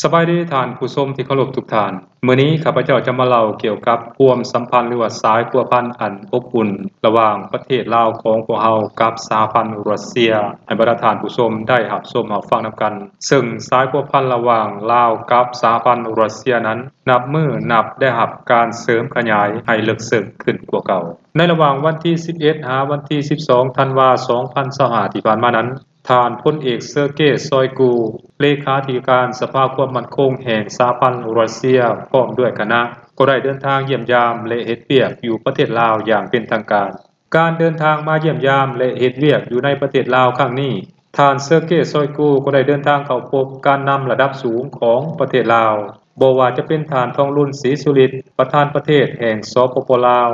ສະບາຍດີທ່ານຜູ້ຊົມທີ່ເຄົາລົບທຸກທ່ານ. ມື້ນີ້ຂ້າພະເຈົ້າຈະມາເລົ່າກ່ຽວກັບຄວາມສຳພັນ ຫຼືວ່າສາຍພົວພັນອັນອົບອຸ່ນລະຫວ່າງປະເທດລາວຂອງພວກເຮົາກັບສະຫະພັນຣັດເຊຍ ໃຫ້ບັນດາທ່ານຜູ້ຊົມໄດ້ຮັບຊົມຮັບຟັງນຳກັນ. ເຊິ່ງສາຍພົວພັນລະຫວ່າງລາວກັບສະຫະພັນຣັດເຊຍນັ້ນ ນັບມື້ນັບໄດ້ຮັບການເສີມຂະຫຍາຍໃຫ້ເລິກເຊິ່ງຂຶ້ນກວ່າເກົ່າ. ໃນລະຫວ່າງວັນທີສິບເອັດ ຫາວັນທີສິບສອງ ທັນວາ ສອງພັນຊາວຫ້າ ທີ່ຜ່ານມານັ້ນ, ທ່ານພົນເອກ ເຊີເກ ຊອຍກູ ເລຂາທິການສະພາຄວາມໝັ້ນຄົງແຫ່ງສະຫະພັນຣັດເຊຍ ພ້ອມດ້ວຍຄະນະ ກໍໄດ້ເດີນທາງຢ້ຽມຢາມ ແລະ ເຮັດວຽກຢູ່ປະເທດລາວຢ່າງເປັນທາງການ. ການເດີນທາງມາຢ້ຽມຢາມ ແລະ ເຮັດວຽກຢູ່ໃນປະເທດລາວຄັ້ງນີ້, ທ່ານ ເຊີເກ ຊອຍກູ ກໍໄດ້ເດີນທາງເຂົ້າພົບການນຳລະດັບສູງຂອງປະເທດລາວ, ບໍ່ວ່າຈະເປັນທ່ານ ທອງລຸນ ສີສຸລິດ ປະທານປະເທດແຫ່ງ ສປປ ລາວ,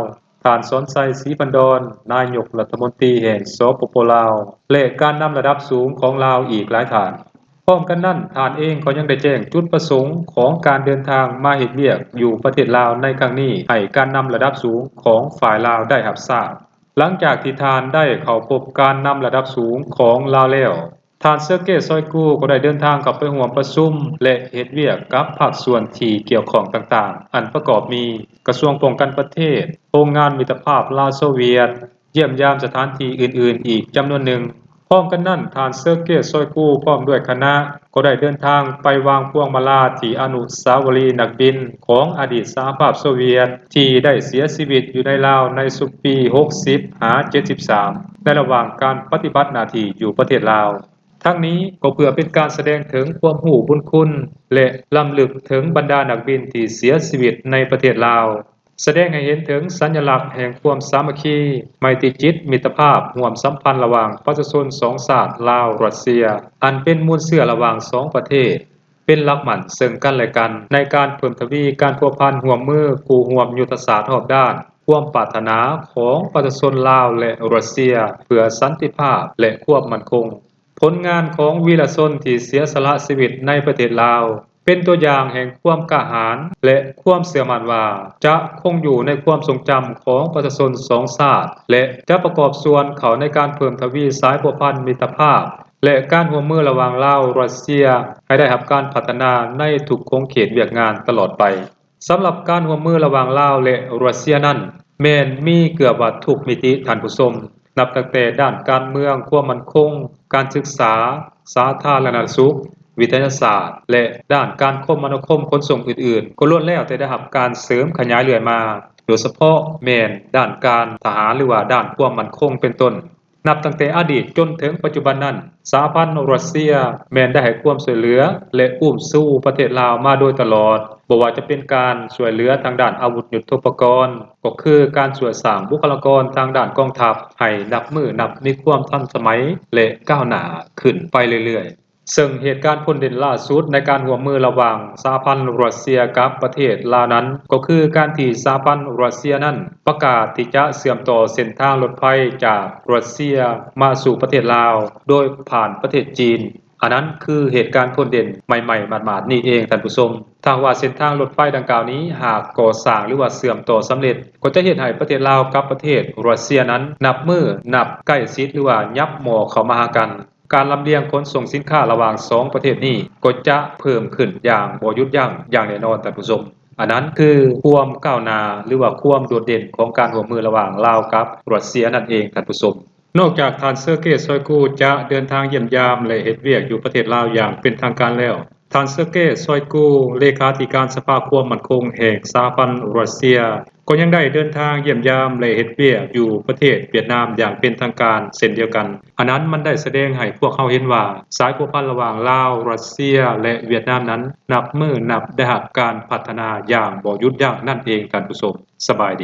ທ່ານ ສອນໄຊ ສີພັນດອນ ນາຍົກລັດຖະມົນຕີແຫ່ງ ສປປ ລາວ ແລະ ການນຳລະດັບສູງຂອງລາວອີກຫຼາຍທ່ານ. ພ້ອມກັນນັ້ນ, ທ່ານເອງກໍຍັງໄດ້ແຈ້ງຈຸດປະສົງຂອງການເດີນທາງມາເຮັດວຽກຢູ່ປະເທດລາວໃນຄັ້ງນີ້ ໃຫ້ການນຳລະດັບສູງຂອງຝ່າຍລາວໄດ້ຮັບຊາບ. ຫຼັງຈາກທີ່ທ່ານໄດ້ເຂົ້າພົບການນຳລະດັບສູງຂອງລາວແລ້ວ, ທ່ານ ເຊີເກ ຊອຍກູ ກໍໄດ້ເດີນທາງເຂົ້າໄປຮ່ວມປະຊຸມ ແລະ ເຮັດວຽກກັບພາກສ່ວນທີ່ກ່ຽວຂ້ອງຕ່າງໆ ອັນປະກອບມີ ກະຊວງປ້ອງກັນປະເທດ, ໂຮງງານມິດຕະພາບລາວໂຊວຽດ, ຢ້ຽມຢາມສະຖານທີ່ອື່ນໆອີກຈຳນວນໜຶ່ງ. ພ້ອມກັນນັ້ນ, ທ່ານ ເຊີເກ ຊອຍກູ ພ້ອມດ້ວຍຄະນະ ກໍໄດ້ເດີນທາງໄປວາງພວງມາລາທີ່ອະນຸສາວະລີນັກບິນຂອງອະດີດສະຫະພາບໂຊວຽດ ທີ່ໄດ້ເສຍຊີວິດຢູ່ໃນລາວໃນຊຸມປີຫົກສິບຫາເຈັດສິບສາມ ໃນລະຫວ່າງການປະຕິບັດໜ້າທີ່ຢູ່ປະເທດລາວ. ທັງນີ້ກໍເພື່ອເປັນການສະແດງເຖິງຄວາມຮູ້ບຸນຄຸນ ແລະ ລຳລຶກເຖິງບັນດານັກບິນທີ່ເສຍຊີວິດໃນປະເທດລາວ, ສະແດງໃຫ້ເຫັນເຖິງສັນຍະລັກແຫ່ງຄວາມສາມັກຄີ, ໄມຕີຈິດ, ມິດຕະພາບ, ຮ່ວມສຳພັນລະຫວ່າງປະຊາຊົນສອງຊາດ ລາວ-ຣັດເຊຍ, ອັນເປັນມູນເຊື້ອລະຫວ່າງສອງປະເທດ ເປັນຫຼັກໝັ້ນເຊິ່ງກັນແລະກັນ ໃນການເພີ່ມທະວີການພົວພັນຮ່ວມມືຄູ່ຮ່ວມຍຸດທະສາດຮອບດ້ານ, ຄວາມປາດຖະໜາຂອງປະຊາຊົນລາວ ແລະ ຣັດເຊຍ ເພື່ອສັນຕິພາບ ແລະ ຄວາມໝັ້ນຄົງ. ຜົນງານຂອງວີລະຊົນທີ່ເສຍສະຫຼະຊີວິດໃນປະເທດລາວ ເປັນຕົວຢ່າງແຫ່ງຄວາມກ້າຫານ ແລະ ຄວາມເຊື່ອໝັ້ນວ່າ ຈະຄົງຢູ່ໃນຄວາມຊົງຈຳຂອງປະຊາຊົນສອງຊາດ ແລະ ຈະປະກອບສ່ວນເຂົ້າໃນການເພີ່ມທະວີສາຍພົວພັນມິດຕະພາບ ແລະ ການຮ່ວມມືລະຫວ່າງລາວ-ຣັດເຊຍ ໃຫ້ໄດ້ຮັບການພັດທະນາໃນທຸກຂົງເຂດວຽກງານຕະຫຼອດໄປ. ສຳລັບການຮ່ວມມືລະຫວ່າງລາວ ແລະ ຣັດເຊຍນັ້ນ ແມ່ນມີເກືອບວ່າທຸກມິຕິ, ທ່ານຜູ້ຊົມ, ນັບຕັ້ງແຕ່ດ້ານການເມືອງ, ຄວາມໝັ້ນຄົງ, ການສຶກສາ, ສາທາລະນະສຸກ, ວິທະຍາສາດ ແລະ ດ້ານການຄົມມະນາຄົມຂົນສົ່ງອື່ນໆ ກໍລ້ວນແລ້ວແຕ່ໄດ້ຮັບການເສີມຂະຫຍາຍເລື້ອຍມາ, ໂດຍສະເພາະແມ່ນດ້ານການທະຫານ ຫຼືວ່າດ້ານຄວາມໝັ້ນຄົງເປັນຕົ້ນ. ນັບຕັ້ງແຕ່ອະດີດຈົນເຖິງປັດຈຸບັນນັ້ນ, ສະຫະພັນຣັດເຊຍແມ່ນໄດ້ໃຫ້ຄວາມຊ່ວຍເຫຼືອ ແລະ ອຸ້ມຊູປະເທດລາວມາໂດຍຕະຫຼອດ, ບໍ່ວ່າຈະເປັນການຊ່ວຍເຫຼືອທາງດ້ານອາວຸດຍຸດໂທປະກອນ, ກໍຄືການຊ່ວຍສ້າງບຸກຄະລາກອນທາງດ້ານກອງທັບໃຫ້ນັບມື້ນັບມີຄວາມທັນສະໄໝ ແລະ ກ້າວໜ້າຂຶ້ນໄປເລື້ອຍໆ. ເຊິ່ງເຫດການພົ້ນເດັ່ນຫຼ້າສຸດໃນການຮ່ວມມືລະຫວ່າງສະຫະພັນຣັດເຊຍກັບປະເທດລາວນັ້ນ ກໍຄືການທີ່ສະຫະພັນຣັດເຊຍນັ້ນປະກາດທີ່ຈະເຊື່ອມຕໍ່ເສັ້ນທາງລົດໄຟຈາກຣັດເຊຍມາສູ່ປະເທດລາວ ໂດຍຜ່ານປະເທດຈີນ. ອັນນັ້ນຄືເຫດການພົ້ນເດັ່ນໃໝ່ໆໝາດໆນີ້ເອງ, ທ່ານຜູ້ຊົມ. ຖ້າຫາກວ່າເສັ້ນທາງລົດໄຟດັ່ງກ່າວນີ້ຫາກກໍ່ສ້າງ ຫຼືວ່າເຊື່ອມຕໍ່ສຳເລັດ, ກໍຈະເຮັດໃຫ້ປະເທດລາວກັບປະເທດຣັດເຊຍນັ້ນ ນັບມື້ນັບໃກ້ຊິດ ຫຼືວ່າຫຍັບໝໍ້ເຂົ້າມາຫາກັນ. ການລຳລຽງຂົນສົ່ງສິນຄ້າລະຫວ່າງສອງປະເທດນີ້ ກໍຈະເພີ່ມຂຶ້ນຢ່າງບໍ່ຢຸດຢັ້ງຢ່າງແນ່ນອນ, ທ່ານຜູ້ຊົມ. ອັນນັ້ນຄືຄວາມກ້າວໜ້າ ຫຼືວ່າຄວາມໂດດເດັ່ນຂອງການຮ່ວມມືລະຫວ່າງລາວກັບຣັດເຊຍນັ້ນເອງ, ທ່ານຜູ້ຊົມ. ນອກຈາກທ່ານ ເຊີເກ ຊອຍກູ ຈະເດີນທາງຢ້ຽມຢາມ ແລະ ເຮັດວຽກຢູ່ປະເທດລາວຢ່າງເປັນທາງການແລ້ວ, ທ່ານ ເຊີເກ ຊອຍກູ ເລຂາທິການສະພາຄວາມໝັ້ນຄົງແຫ່ງສະຫະພັນຣັດເຊຍ ກໍຍັງໄດ້ເດີນທາງຢ້ຽມຢາມ ແລະ ເຮັດວຽກຢູ່ປະເທດຫວຽດນາມຢ່າງເປັນທາງການເຊັ່ນດຽວກັນ. ອັນນັ້ນມັນໄດ້ສະແດງໃຫ້ພວກເຮົາເຫັນວ່າ ສາຍພົວພັນລະຫວ່າງລາວ, ຣັດເຊຍ ແລະ ຫວຽດນາມນັ້ນ ນັບມື້ນັບໄດ້ຮັບການພັດທະນາຢ່າງບໍ່ຢຸດຢັ້ງນັ້ນເອງ, ທ່ານຜູ້ຊົມ. ສະບາຍດີ.